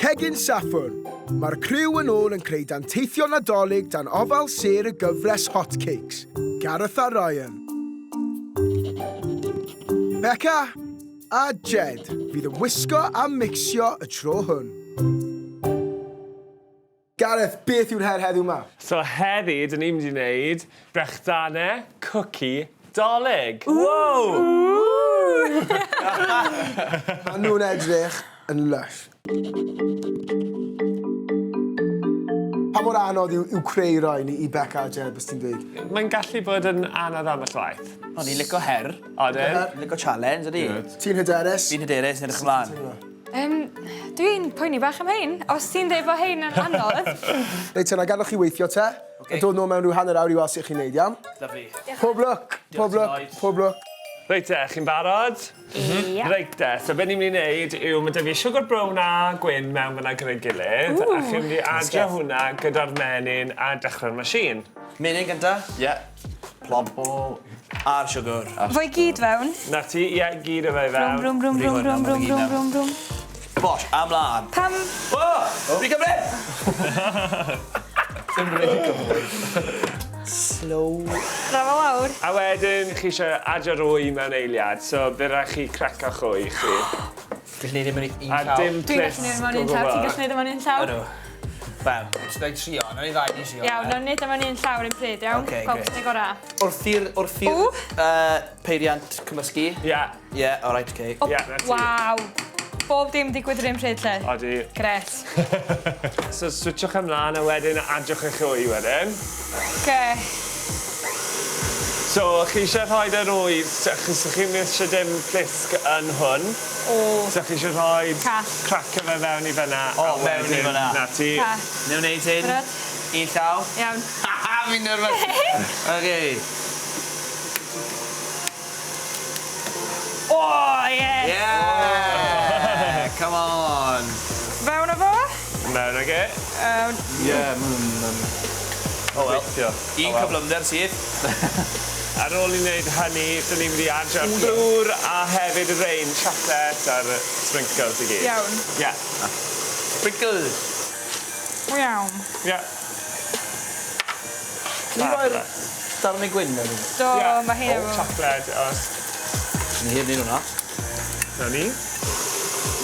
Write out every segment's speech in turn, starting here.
Cegin Saffwrn. Mae'r criw yn ôl yn creu danteithion Nadolig dan ofal sêr y gyfres Hot Cakes, Gareth a Ryan. Beca a Jed fydd yn wisgo a micsio y tro hwn. Gareth, beth yw'r her heddiw 'ma? So heddi, dyn ni'n mynd i wneud brechdanau cwci Dolig. Wow! Maen nhw'n edrych yn lush. Pa mor anodd yw, yw creu rhain i, i Beca a Jed, bys ti'n dweud? Mae'n gallu bod yn anodd ambell waith. O'n i'n lico her. Odyn. Lico challenge, ydi? Ti'n hyderus? Fi'n hyderus, yn edrych ymlaen. Yym, dwi'n poeni bach am hein. Os ti'n deud bod hein yn anodd. Reit te, na gadwch chi weithio te. Ocê. A dod nôl mewn rhyw hanner awr i weld sut chi'n neud, iawn? Lyfli. Pob lwc, pob lwc, pob lwc. Reit te, chi'n barod? Ia. Reit te, so be ni'n mynd i neud yw ma' 'da fi siwgr brown a gwyn mewn fan'na gyda'i gilydd. Ww! A chi'n mynd i adio hwnna gyda'r menyn a dechrau'r machine. Menyn gynta? Ie. Plop. O. A'r siwgr. Fo i gyd fewn. 'Na ti, ie, gyd o fe i fewn. Rwm rwm rwm rwm rwm rwm rwm rwm. Bosh, a mlan. Pam? O! Fi gyflym! Dim rili gyflym. Slow. Rho fo lawr. A wedyn chi eisiau adio'r wy mewn eiliad, so bydd rhaid chi craco'ch wy chi. Gallu neud e mewn un llaw. A dim Dwi'n gallu neud e mewn un llaw, ti'n gallu neud e mewn un llaw? Ydw. Wel, jyst na'i trio, nawn ni ddau ni trio. Iawn, nawn ni neud e mewn un llaw yr un pryd, iawn? Oce, grêt. Gweld pwy sy'n neud gora. Wrth i'r, wrth i'r yy peiriant cymysgu. Ie. Ie, alright, oce. O, Ie, 'na ti. Waw! Bob dim digwydd yr un pryd 'lly. Odi. Grêt. So switchwch ymlan a wedyn adiwch eich wy wedyn. Oce. So chi isie rhoid yr wy achos chi ddim isie dim plisg yn hwn. O. So chi isie rhoid... Ca. Cracio fe fewn i fynna. O mewn i fynna. Na ti. Ca. Newn neud hyn. Barod? Un llaw. Iawn. Fi'n nervous. Oce. O ie! Yeah! Come on! Fewn â fo. Mewn ag e. Fewn. Ie ma' hwnna'n yym O wel. Gweithio. Un cyflymder sydd. Ar ôl i neud hynny, 'dyn ni'n mynd i adio'r dŵr a hefyd y rein siocled a'r sprinkles i gyd. Iawn. Ie. Sprinkles! Iawn. Ie. Ti 'di roi'r darne gwyn mewn i? Do, ma' hein efo. O siocled os... Ni heb neud hwnna. 'Na ni.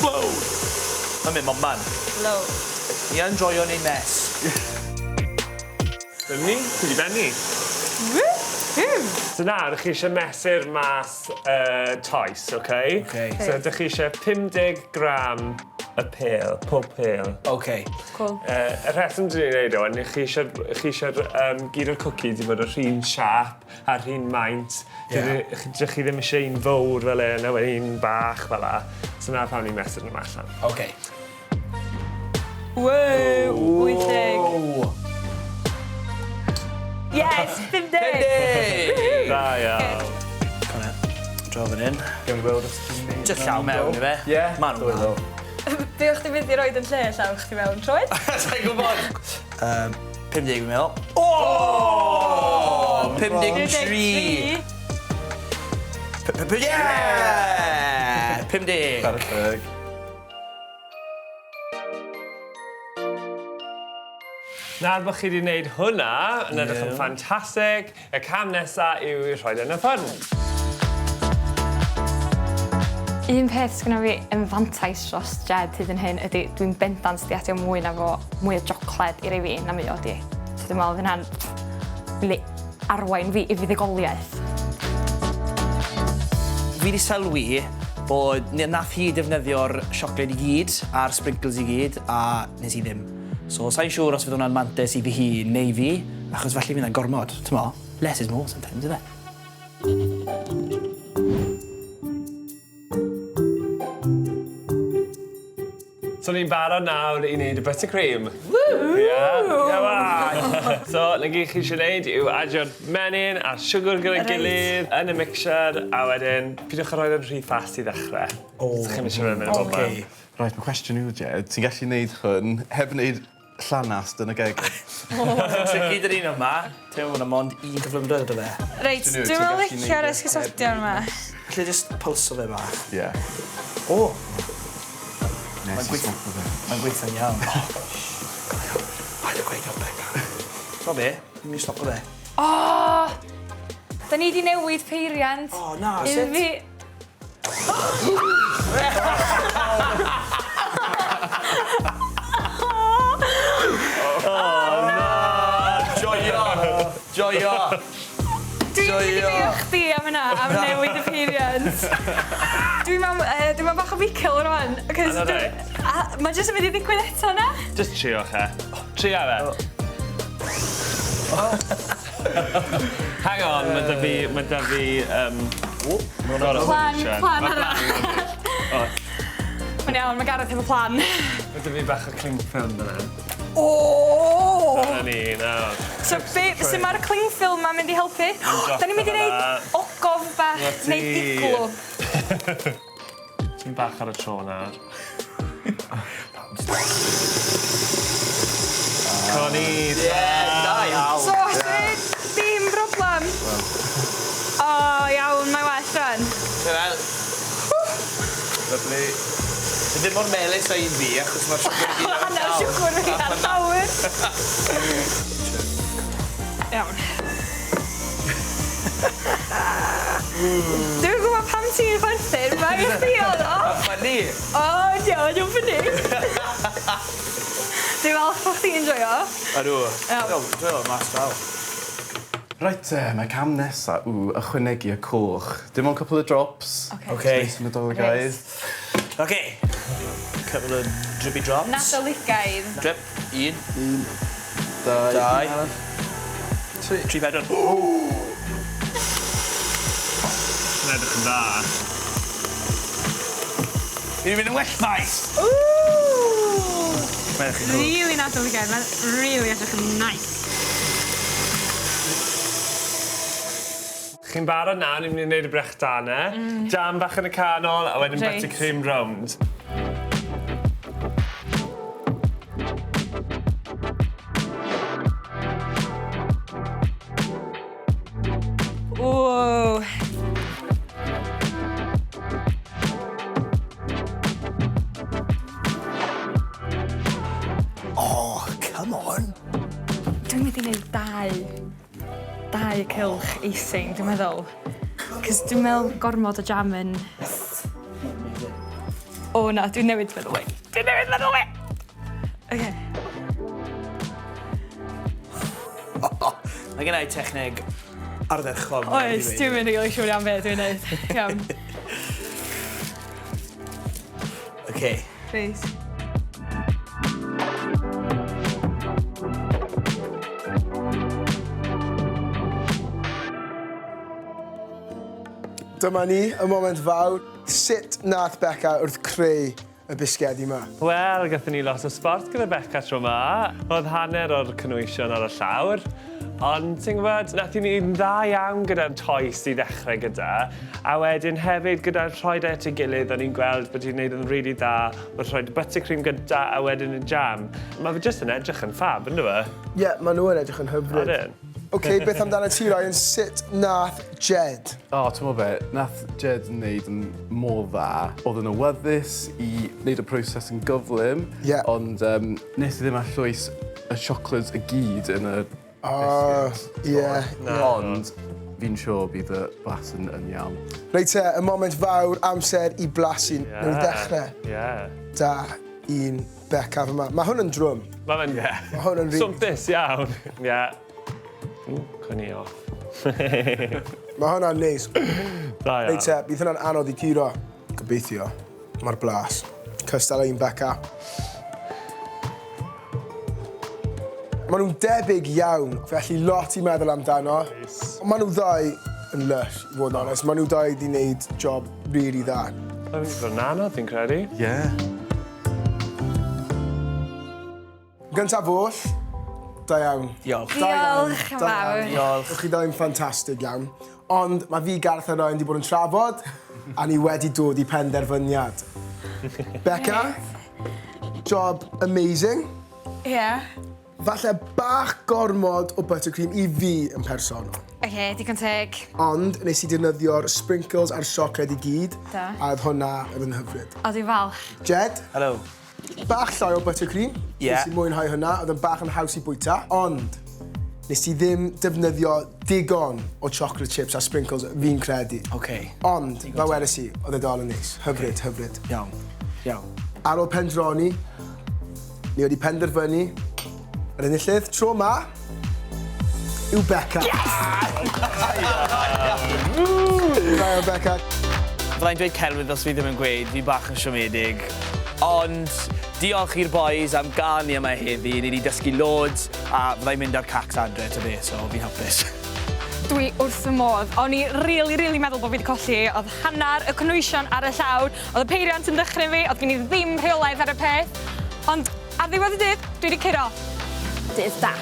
Wow! Ma'n mynd bobman. Low. Ni yn joio neud mess. Dyna ni, ti 'di bennu. Woohoo! So nawr chi isie mesur mas y toes, oce? Oce. So 'dych chi isie 50 gram y pêl, pob pêl. Oce. Cŵl. Yy y rheswm 'dyn ni'n neud 'wn yw chi isie chi isie'r yym gyd o'r cwcis i fod yr un siâp a'r un maint. Ie. Dydych dych chi ddim isie un fowr fel 'yn a wedyn un bach fel 'a. So 'na pam ni'n mesur nhw allan. Oce. Wow! 80. Wow! Yes! 50! 50! Da iawn. Come on. Draw fan 'yn. Gewn ni weld os ti'n neud Jyst llaw mewn ife? Ie. Ma' nw'n dda. Be' o'ch chdi mynd i roid yn lle llaw chdi mewn? Troed? Sai'n gwbod! Yym 50 fi'n meddwl. O! 53! 53. Ie! 50! Chware teg. Nawr bo' chi 'di neud hwnna, yn edrych yn ffantastig, y cam nesa yw i rhoid e yn y ffwrn. Un peth sgynno fi yn fantais dros Jed hyd yn hyn ydi dwi'n bendant 'di adio mwy na fo, mwy o jocled i rei fi na mae o 'di. So dwi'n me'wl fydd hynna'n myn' i arwain fi i fuddugoliaeth. Fi 'di sylwi bod ne- nath hi defnyddio'r siocled i gyd a'r sprinkles i gyd a nes i ddim. So sai'n siŵr os fydd hwnna'n mantes i fi hi neu fi, achos falle fydd 'na gormod, t'mo'? Less is more sometimes, ife? So ni'n barod nawr i neud y buttercream. Woo! Ie. Come on! So 'na gyd chi isie neud yw adio'r menyn a'r siwgr gyda'i gilydd yn y mixture a wedyn pidwch â rhoid e'n rhy fast i ddechre. O. Os chi'm isie fe mynd yn bobman. Oce. Reit, ma' cwestiwn yw Jed, ti'n gallu neud hwn heb neud llanast yn y gegin? Tricky 'dy'r un yma. Teimlo bo' 'na mond un cyflymdra gyda fe. Reit, dwi'm yn licio'r esgusodion 'ma. Alle jyst pulso fe bach. Ie. O! Nes i stopio fe. Mae'n gweithio'n iawn. Paid â gweud o, Beca. T'mo' be'? Fi'n myn' i stopo fe. O! Da ni 'di newid peiriant. O na, sut? Un fi... Joio! Joio! Dwi'n mynd i beio chdi am hynna, am newid y peiriant. Dwi mewn yy dwi mewn bach o bicil rŵan. 'Cos Yn dwi... oreit. A ma' jyst yn mynd i ddigwydd eto na? Just triwch e. Tria fe. Hang on, ma' 'da fi, ma' 'da fi yym... Plan, plan arall. Mae'n iawn, mae Gareth efo plan. Ma' 'da fi bach o cling film fan 'yn. O! Dyna ni nawr. So be, sut mae'r cling film ma'n mynd i helpu? Da ni'n mynd i wneud ogof bach neu iglw. Ti'n bach ar y tro nawr. Connie! Ie, da iawn! Sorted! Dim broblem! O, iawn, mae well rwan. Wel. Lyfli. Sy ddim mor melys â un fi achos ma'r siwgr i gyd ar y Hanner llawr. siwgr fi ar llawr. Iawn. Dwi'm yn gwybod pam ti'n chwerthin, mae i chdi oedd o. Funny! O, diolch, dwi'n funny. Dwi'n falch bod chdi'n joio. Ydw. Iawn. Dwi'n meddwl mas draw. Reit te, mae cam nesa yw ychwanegu y coch. Dim ond cwpl o drops. Ocê. Ocê. Neis yn Nadoligaidd. Ocê. Couple of drippy drops. Nadoligaidd. Drip. Un. Un, dau. Dau. Un arall. Tri. Tri, pedwar. Mae'n edrych yn dda. Fi'n mynd yn well maes! Ww! Mae'n edrych yn cool. Really Nadoligaidd, mae'n really edrych yn nice. Chi'n barod nawr, ni'n mynd i wneud y brechdanau. Jam bach yn y canol, a wedyn Reit. buttercream rownd. Ww. Oh, come on! Dwi'n mynd i wneud dau, dau cylch icing, dwi'n meddwl. Cos dwi'n meddwl gormod o jam yn... O na, dwi'n newid meddwl fi. Dwi'n newid meddwl fi! Oce. Mae gen i techneg ardderchog. ma' raid i Oes, ddweud. dwi'n mynd i gael siŵr iawn beth dwi'n neud. Iawn. Ocê. Please. Dyma ni, y moment fawr. Sut nath Beca wrth creu y bisgedi 'ma? Wel, gathon ni lot o sbort gyda Beca tro 'ma. Oedd hanner o'r cynwysion ar y llawr. Ond, ti'n gwybod, nath i ni'n dda iawn gyda'r toes i ddechrau gyda. A wedyn hefyd gyda'r rhoi e at ei gilydd, o'n i'n gweld bod hi'n neud yn rili dda wrth rhoi buttercream gynta a wedyn y jam. Mae fe jyst yn edrych yn fab, ynddo fe? Ie, yeah, maen nhw yn edrych yn hyfryd. Odyn. OK, beth amdano ti, Ryan? Sut nath Jed? O, oh, ti'n gwybod be, nath Jed wneud yn mor dda. Oedd yn awyddus i wneud y proses yn gyflym. Ie. Ond nes i ddim arllwys y chocolates y gyd yn y O, biscuits. ie. Ond fi'n siŵr bydd y blas yn iawn. Reit te, y moment fawr, amser i blasu. Yeah. Newn ni ddechrau. Ie. Da un Beca fyma. Mae hwn yn drwm. Mae fe'n Mae hwn yn rili... swmpus iawn. Ie. Ww, cwni off. Mae hwnna'n neis. Da iawn. Reit te, bydd hwnna'n anodd i curo. Gobeithio. Mae'r blas. Cystal â un Beca. Maen nhw'n debyg iawn, felly lot i meddwl amdano. Ond maen nhw ddau yn lush, i fod yn onest. Maen nhw ddau wedi gwneud job really dda. Mae'n mynd i fod yn anodd, fi'n credu. Ie. Gyntaf oll, da iawn. Diolch. Da iawn, Diolch yn da iawn. fawr. Diolch. O'ch chi ddau'n ffantastig iawn. Ond mae fi, Gareth a Ryan wedi bod yn trafod, a ni wedi dod i penderfyniad. Beca, job amazing. Ie. Yeah. Falle bach gormod o buttercream i fi yn personol. Oce, digon teg. Ond nes i defnyddio'r sprinkles a'r siocled i gyd. Da. A oedd hwnna yn hyfryd. O, dwi'n falch. Jed, Hello. Bach llai o buttercream. Ie. Nes i mwynhau hwnna, oedd yn bach yn haws i bwyta, ond nes i ddim defnyddio digon o chocolate chips a sprinkles, fi'n credu. Oce. Ond, fel wedes i, oedd e dal yn neis. Hyfryd, hyfryd. Iawn. Iawn. Ar ôl pendroni, ni wedi penderfynu, yr enillydd tro 'ma yw Beca. Yes! Da iawn, Beca. Fyddai'n dweud celwydd os fi ddim yn gweud, fi bach yn siomedig. Ond diolch i'r boys am gael ni yma heddi, ni wedi dysgu loads, a fyddai'n mynd â'r cacs adre ta beth, so fi'n hapus. Dwi wrth fy modd. O'n i rili, rili meddwl bod fi wedi colli. Oedd hanner y cynhwysion ar y llawr, oedd y peiriant yn dychryn fi, oedd gen i ddim rheolaeth ar y peth. Ond ar ddiwedd y dydd, dwi wedi curo. Dydd da.